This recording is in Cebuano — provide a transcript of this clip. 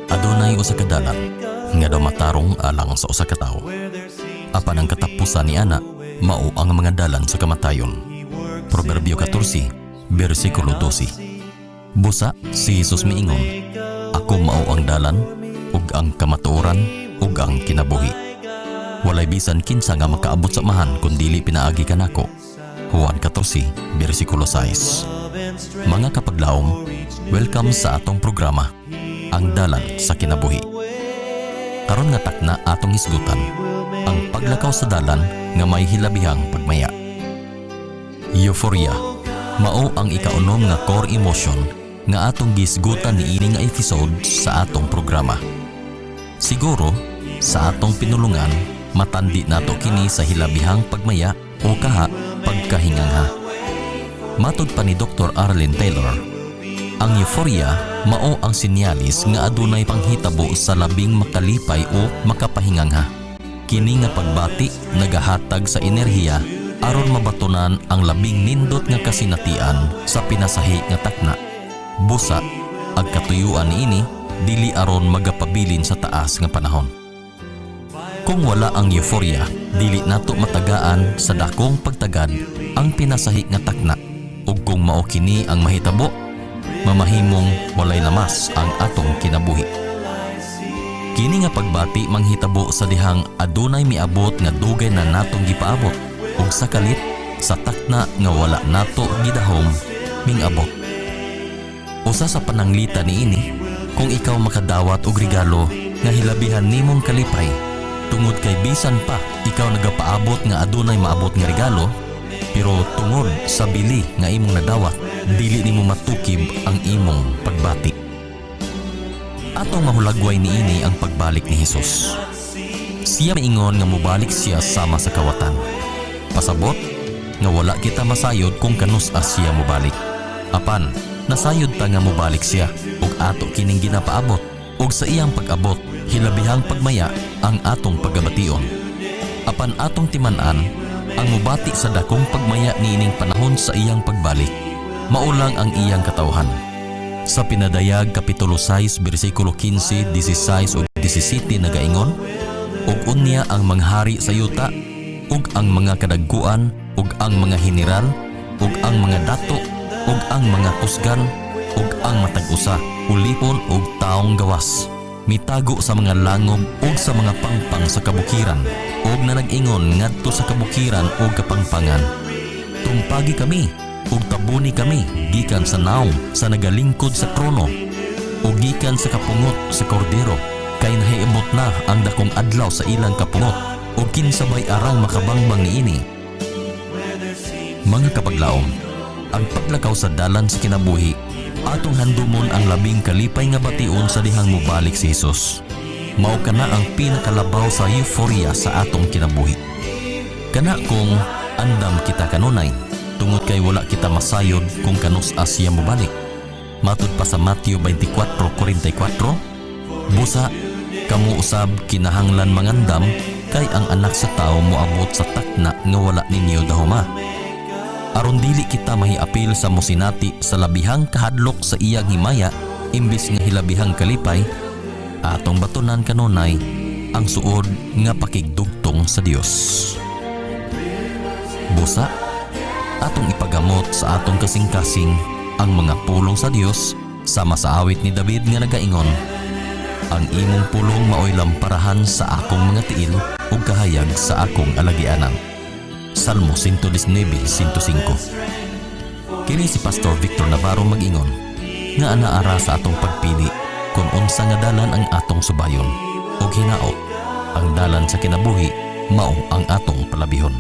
Adunay usa ka dalan nga daw matarong alang sa usa ka tawo. Apan ang katapusan ni ana mao ang mga dalan sa kamatayon. Proverbio 14, bersikulo 12. Busa si Jesus miingon, "Ako mao ang dalan ug ang kamatuoran ug ang kinabuhi. Walay bisan kinsa nga makaabot sa Amahan kun dili pinaagi kanako." Juan 14, bersikulo 6. Mga kapaglaom, welcome sa atong programa, Ang Dalan sa Kinabuhi. Karon nga takna, atong hisgutan ang paglakaw sa dalan nga may hilabihang pagmaya. Euphoria mao ang ikaunom nga core emotion nga atong gihisgutan niini nga episode sa atong programa. Siguro sa atong pinulungan, matandi nato kini sa hilabihang pagmaya o kaha pagkahingangha. Matod pa ni Dr. Arlene Taylor, ang euphoria mao ang sinyalis nga adunay panghitabo sa labing makalipay o makapahingangha. Kini nga pagbati nagahatag sa enerhiya aron mabatunan ang labing nindot nga kasinatian sa pinasahi nga takna. Busa, ang katuyuan niini dili aron magapabilin sa taas nga panahon. Kung wala ang euphoria, dili nato matagaan sa dakong pagtagad ang pinasahi nga takna. Ug kung mao kini ang mahitabo, mamahimong walay lamas ang atong kinabuhi. Kini nga pagbati manghitabo sa dihang adunay miabot nga dugay na natong gipaabot ug sa kalit sa takna nga wala nato gidahom mingabot. Usa sa pananglita niini, kung ikaw makadawat og regalo nga hilabihan nimong kalipay tungod kay bisan pa ikaw nagapaabot nga adunay maabot nga regalo, pero tungod sa bili nga imong nadawat, dili nimo matukib ang imong pagbati. Atong mahulagway niini ang pagbalik ni Hesus. Siya miingon nga mobalik siya sama sa kawatan. Pasabot nga wala kita masayod kung kanus-a siya mobalik. Apan nasayod ta nga mobalik siya ug ato kining ginapaabot, ug sa iyang pag-abot, hilabihang pagmaya ang atong pagabation. Apan atong timan-an, ang mobati sa dakong pagmaya niining panahon sa iyang pagbalik, mao lang ang iyang katawhan. Sa Pinadayag kapitulo 6 bersikulo 15, 16 ug 17 nagaingon, "Ug unya ang manghari sa yuta ug ang mga kadagkuan ug ang mga heneral ug ang mga dato ug ang mga kusgan ug ang matag usa, ulipon ug taong gawas, mitago sa mga langob ug sa mga pangpang sa kabukiran ug nanag-ingon ngadto sa kabukiran ug kapangpangan, 'Tumpagi kami ug tabuni kami gikan sa nawong sa nagalingkod sa trono ug gikan sa kapungot sa Kordero, kay nahiabot na ang dakong adlaw sa ilang kapungot, ug kinsa bay arang makabangbang niini?'" Mga kapaglaom, ang paglakaw sa dalan sa kinabuhi, atong handumon ang labing kalipay nga bation sa dihang mobalik si Hesus. Mao kana ang pinakalabaw sa euphoria sa atong kinabuhi. Kana kung andam kita kanunay, tungod kay wala kita masayod kung kanus-a siya mobalik. Matud pa sa Mateo 24:44, "Busa, kamo usab kinahanglan mangandam, kay ang Anak sa Tao moabot sa takna nga wala ninyo dahoma." Aron dili kita mahiapil sa mosinati sa labihang kahadlok sa iyang himaya imbis nga hilabihang kalipay, atong batunan kanunay ang suod nga pakigdugtong sa Dios. Busa, atong ipagamot sa atong kasing-kasing ang mga pulong sa Dios sama sa awit ni David nga nagaingon, "Ang imong pulong maoy lamparahan sa akong mga tiil ug kahayag sa akong alagianan." Salmo 119:105. Kini si Pastor Victor Navarro mag-ingon nga anaara sa atong pagpili kung unsa nga dalan ang atong subayon, ug hinaot ang dalan sa kinabuhi mao ang atong palabihon.